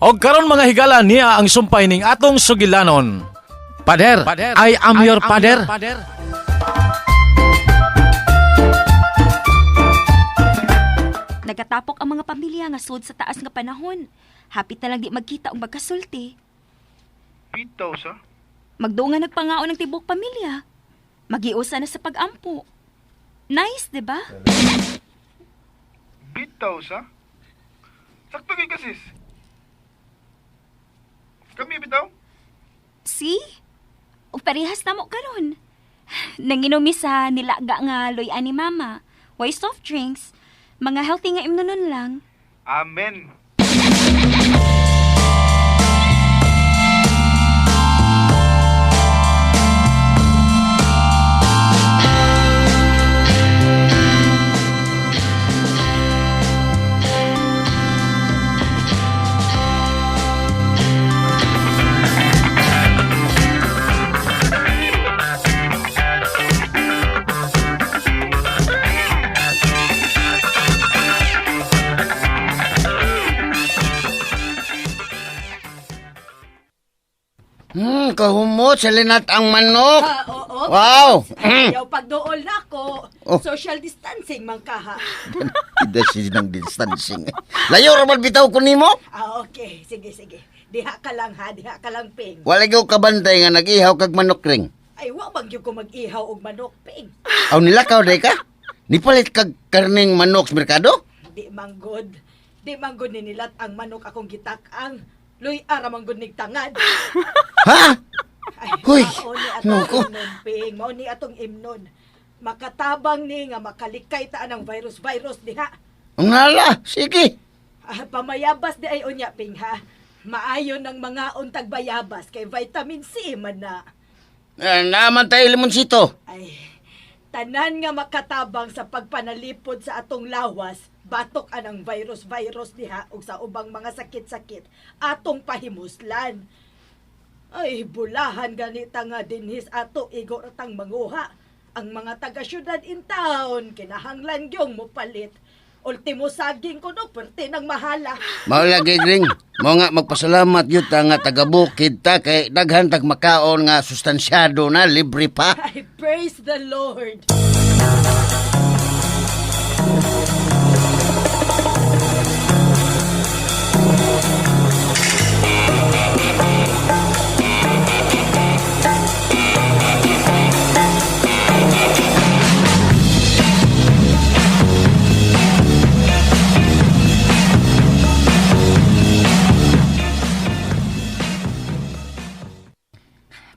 Og karon, mga higala, niya ang sumpay ning atong sugilanon. Pader, I am your pader. Nagatapok ang mga pamilya nga sud sa taas nga panahon. Hapit na lang di magkita og magkasulti. Bitaw sa. Magduo nga nagpangaon ng tibok pamilya. Magiusa na sa pagampo. Nice, di ba? Bitaw sa. Sakto kay kasis. Kami bitaw? See? O parehas na mo karon. Nanginom mi sa nilaga nga loy ani mama. Why soft drinks? Mga healthy nga imnonon lang. Amen. Kahumot, salinat ang manok. Ah, oo. Wow! Ayaw pagduol na ako. Oh. Social distancing man kaha. Ida siya ng distancing. Layo ra man bitaw ko nimo. Ah, okay. Sige, sige. Diha ka lang ha, diha ka lang, Ping. Wala gyud kabantay nga nag-ihaw kag manok ring. Ay, wa bang gyud ko mag-ihaw og manok, Ping. Aw nilakaw day ka? Nipalit kag karning manok sa merkado? Di manggod. Di manggod ni nilat ang manok akong gitak-ang. Luy ara manggod nig tangad. Ha? Ay, Huy, mao ni atong nako. imnon, Ping. Mao ni atong imnon. Makatabang ni nga makalikay ta ang virus-virus diha. Ang nala, sige. Ah, pamayabas di ay unya, Ping, ha? Maayo ng mga untag bayabas kay vitamin C man na. Eh, naman tayo limonsito. Ay, tanan nga makatabang sa pagpanalipod sa atong lawas, batok anang virus-virus diha ug sa ubang mga sakit-sakit atong pahimuslan. Ay, bulahan ganita nga dinhis ato igo ratang manguha. Ang mga taga-syudad in town, kinahanglan gyong mopalit. Ultimo saging ko no, perte ng mahala. Mao lagi ring. Mao nga magpasalamat yun ta nga taga bukid ta kay daghan tag makaon nga sustansyado na libre pa. Ay, praise the Lord.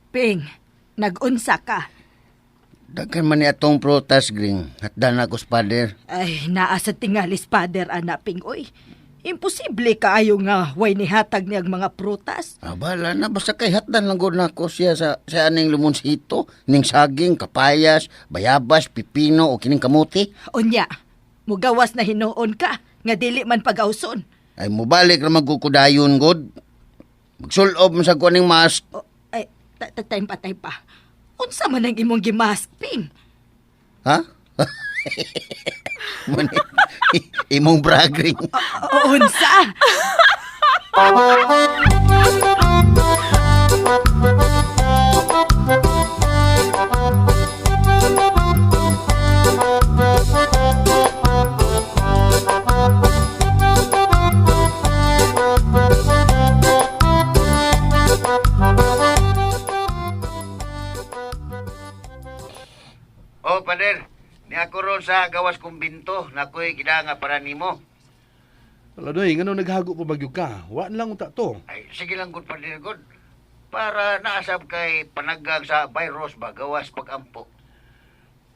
Ping, nag-unsa ka. Daghan man ni atong prutas gring. Hatdan ako sa pader. Ay, naa sa tingalis, father, ana, Ping, oy. Imposible kaayo nga way nihatag niyang mga prutas. Ah, bala na basta kay hatdan lang gud nako siya sa aning limonsito, ning saging, kapayas, bayabas, pipino o kining kamuti. Unya, mugawas na hinuon ka, nga dili man pagawson. Ay mubalik ra magkukudayon gud. Magsulob man sa ko aning mask. O, ay, time pa, time pa. Unsa man ang imong gimask, Ping? Ha? Muna, imong bragring. O, unsa? Oh, pader. Ni ako ron sa gawas kumbinto. Nakoy gidanga para nimo. Wala noy, ngano naghago pa bagyo ka? Wa na lang unta to. Ay, sige lang gud pader gud. Para naasab kay panagag sa virus ba gawas pagampo.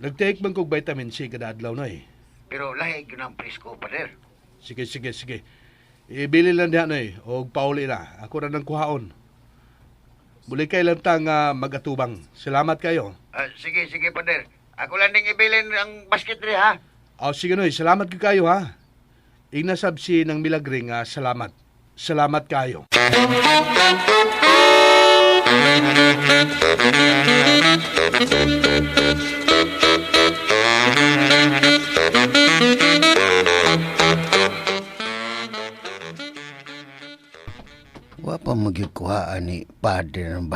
Nag-take man kog vitamin C kada adlaw noy. Pero lahi gyud ang presko pader. Sige, sige, sige. Ibili lang diha noy og pauli na. Ako ra nang kuhaon. Muli kay lang ta nga magatubang. Salamat kayo. Ah, sige, sige pader. Ako lang ning ibilin ang basket diri ha. O sige noy, salamat gyud kayo ha. Igna sab si ng milagre nga salamat. Salamat kayo.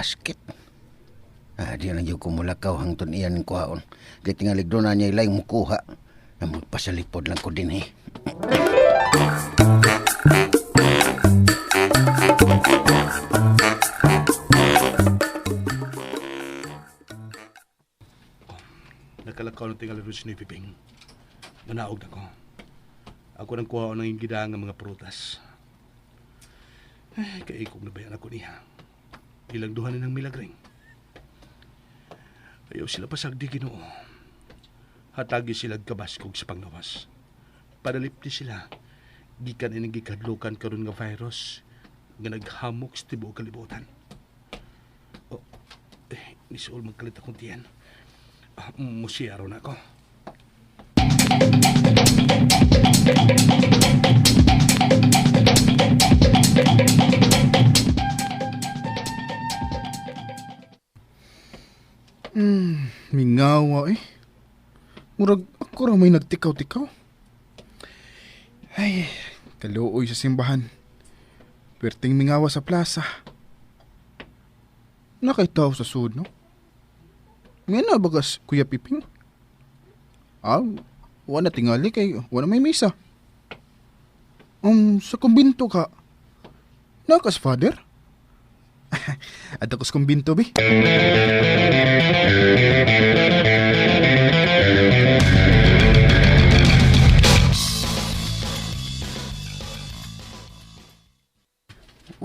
basket. Ah, di lang yung kumulakaw hangtod iyan ning kuhaon. Kay tingalig doon na niya ilay mukuha. Na magpasalipod lang ko din eh. Nakalakaw ng tingali ron si Noy Piping. Manaog na ko. Ako nang kuhaon ng gida nga mga prutas. Ay, kaikog na bayan ako niya. Ilang duha na ng milagring. Ayaw sila pasagdi Ginoo. Hatagi sila kabaskog sa panglawas. Padalipti sila. Gikan ining gikadlukan karon nga virus nga naghamok sa tibuok kalibutan. Oh, eh, nisuol magkalit akong tiyan. Ah, musiyaro na ako. Mingawa eh. Murag ako ra may nagtikaw-tikaw. Ay, kaluoy sa simbahan. Perting mingawa sa plaza. Nakaitaw sa sud, no? Nga na bagas, Kuya Piping? Ah, wala tingali kay wala may misa. Sa kumbinto ka. Nakas, father? At ako sa kumbinto, bi.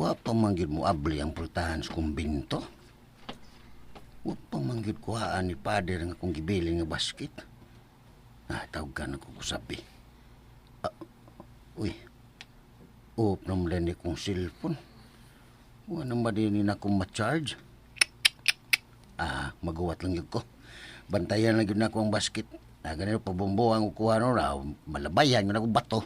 Wa pa man gyud mo abli ang pultahan sa kumbinto. Wa pa man gyud kuhaan ni Father nga akong gibilin nga basket. Ah, tawag na ko kusabi. Ah, uy, off naman ni kong cellphone. Wa naman din na akong ma-charge. Ah, maguwat lang yun ko. Bantayan lang yun ako ang basket. Ah, ganito, pabombo ang kukuha no, ah, malabayan yun akong bato.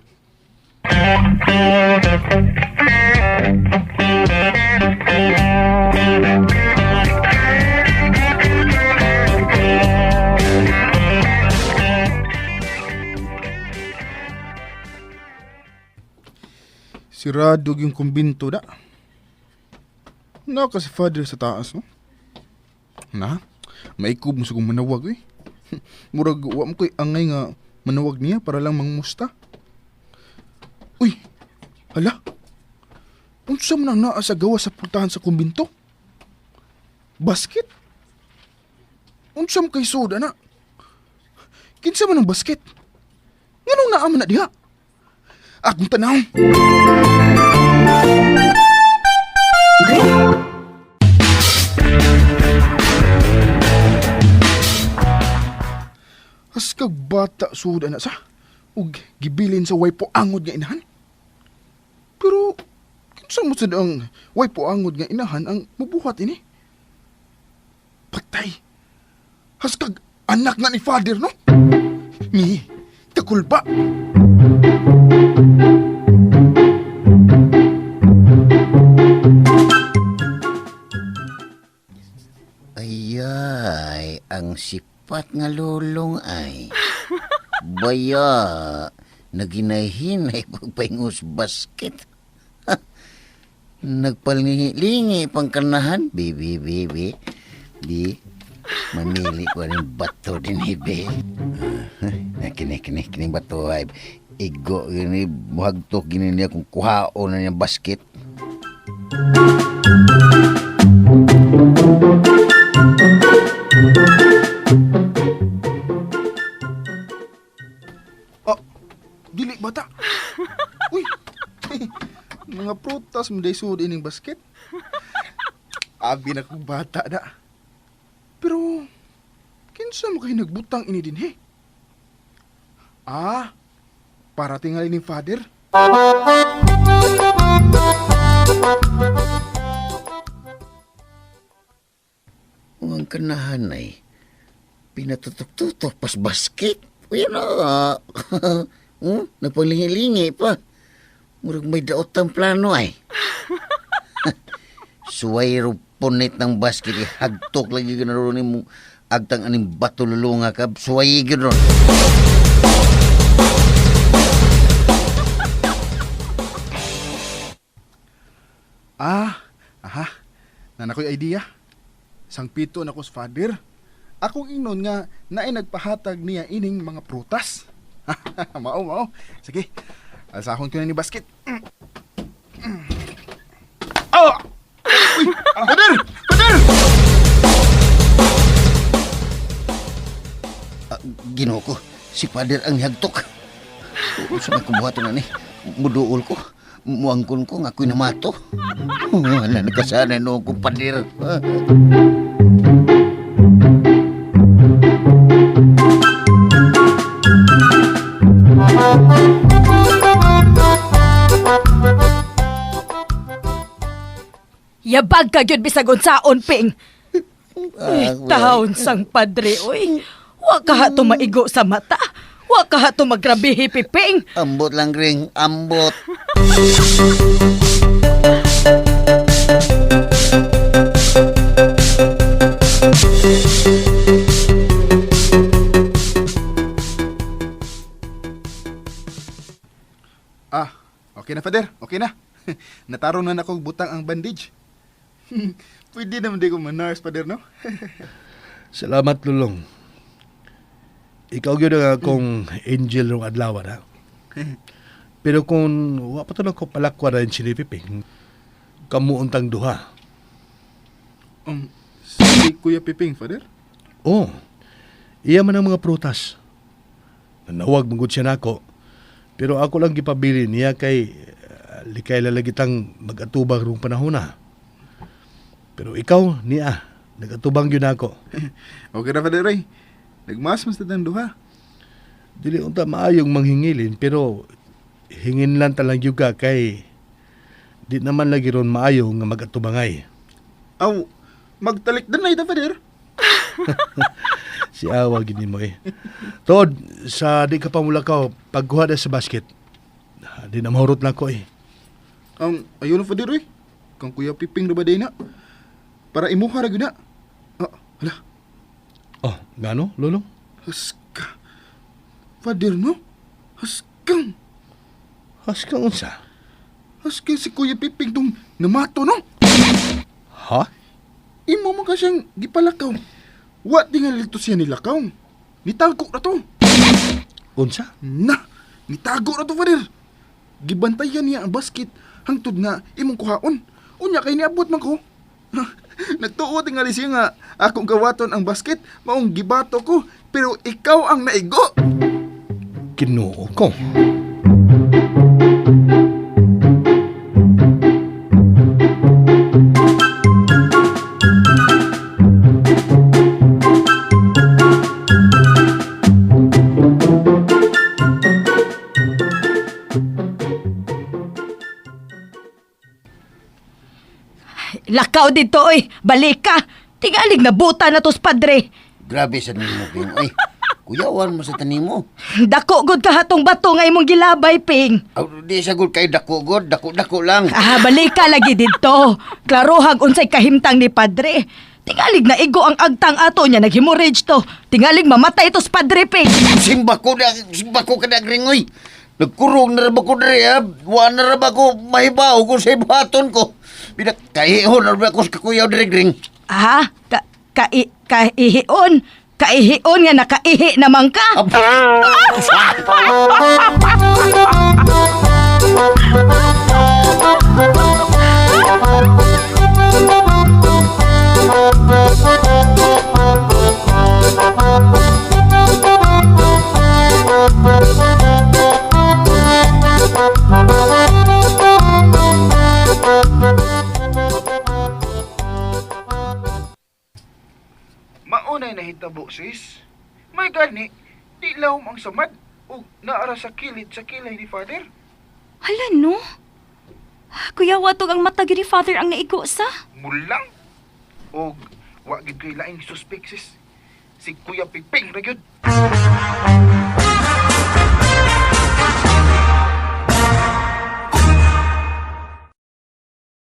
Sirado yung kumbinto da. Naka si father sa taas, no? Na, maikob mo sa kong manawag, eh. Murag, wa mo ko'y angay nga manawag niya para lang mangmusta. Uy, hala. Unsa man ang naa sa gawa sa pultahan sa kumbinto? Basket? Unsa man kay soda na? Kinsa man ang basket? Nganong naa man na diha? Akong tanaw. Haskag bata suod ana sa ug gibilin sa way angod nga inahan. Pero kinsa mo sad ang way angod nga inahan ang mubuhat ini? Patay. Haskag anak na ni father no? Ni takulba. Ayay, ang sipat nga lulong ay. Baya, naginahinay pagpaingos basket. Nagpalingi pang kanahan. Bibi, bibi, bi. Mamili ko rin bato din, eh, bi. Ah, kini, kini, kini bato ay. Igo, gini, buhagtok, gini niya kung kuhaon na niya basket. Oh, dili bata. Uy. Mga prutas mo day sud ining basket. Abi na kong bata da. Pero kinsa mo kay nagbutang ini dinhi? Ah, para tingali ni father. Ang kanahan ay pinatutok-tutok pas basket. Uy, na. Nagpalingi-lingi pa. Murag may daot ang plano ay. Suway ro punit ng basket. Ihagtok lagi ganaroon ni mo. Agtang aning bato lulunga ka. Suway ganoon. Ah, aha. Nana ko'y idea. Sangpito na ko sa father. Akong ingnon nga naay nagpahatag niya ining mga prutas. Mao, mao. Sige, alsahon ko na ni basket. Oh! Uy, father! Father! Ah, Ginoo ko, si Father ang nihagtok. Unsa may kubuhaton ani? Muduol ko. Muangkon ko nga ako'y namato. Wala nagkasanay noong kong pader. Yabag ka gyud bisag unsaon, Ping. Ah, Ay, taon sang padre, oy. Wa ka ha maigo sa mata. Wa ka ha magrabihi, Piping. Ambot lang, Ring. Ambot. Ah, okay na, Father. Okay na. Natarong na nako butang ang bandage. Pwede naman di ko man-nurse, Father, no? Salamat, Lulong. Ikaw gyud ang akong angel rong adlaw na. Pero kung wa pa to nako palakwa rin si Piping, kamuuntang duha. Si Kuya Piping, Father? Oh, iya man ang mga prutas. Nanawag mangud siya nako. Pero ako lang gipabili niya kay likay lalagitang mag-atubang rong panahon na. Pero ikaw niya, nagatubang gyud nako. Okay na, Father, oy. Nagmas mas na duha. Dili unta maayong manghingilin pero hingin lang talang gyud ka kay di naman lagi ron maayo nga magatubangay. Aw, magtalik na ito, Father. Si awa gini mo eh. Tod, sa di ka pa mulakaw, pagkuha na sa basket, di na mahurot na ko eh. Ang ayaw na, Father, oy. Kang Kuya Piping na ba day na? Para imuha ra gyud na. Ah, hala. Oh, gano, lolo? Haska. Father, no? Haskang. Haskang unsa? Haskang si Kuya Piping tong namato, no? Ha? Imo man ka siyang gipalakaw. Wa tingali to siya nilakaw. Nitago na to. Unsa? Na, nitago na to, Father. Gibantayan niya ang basket hangtod nga imong kuhaon. Unya kay niabot man ko. Nagtuo tingali siya nga akong gawaton ang basket, maong gibato ko, pero ikaw ang naigo. Ginoo ko. Lakaw dito, oy. Balik ka. Tingalig na buta na tos padre. Grabe sa nimo, Ping. Ay, kuyawan mo sa tanimo. Dako gud ka hatong bato nga imong gilabay, Ping. Aw, di sa gud kay dako god, dako-dako lang. Ah, balik ka lagi dito. Klarohag unsay kahimtang ni padre. Tingalig na igo ang agtang ato niya naghemorrhage to. Tingalig mamatay tos padre, Ping. Simba ko na, simba ko ka na, Ring, oy. Nagkurong na ra ba ko diri, ha? Wa na ra ba ko mahibaw kung sa ibuhaton ko. Binak, kahihon na ra ba ko sa kakuyaw diri, Ring. Ah, ka kai kaihion. Kaihion nga nakaihi naman ka. Maunay nahitabo, sis. May gani, di lawom ang samad ug naara sa kilid sa kilay ni Father. Hala no. Kuya, watog ang mata gyud ni Father ang naigo sa. Mulang og wa gid koy laing suspect, sis. Si Kuya Piping ra gyud.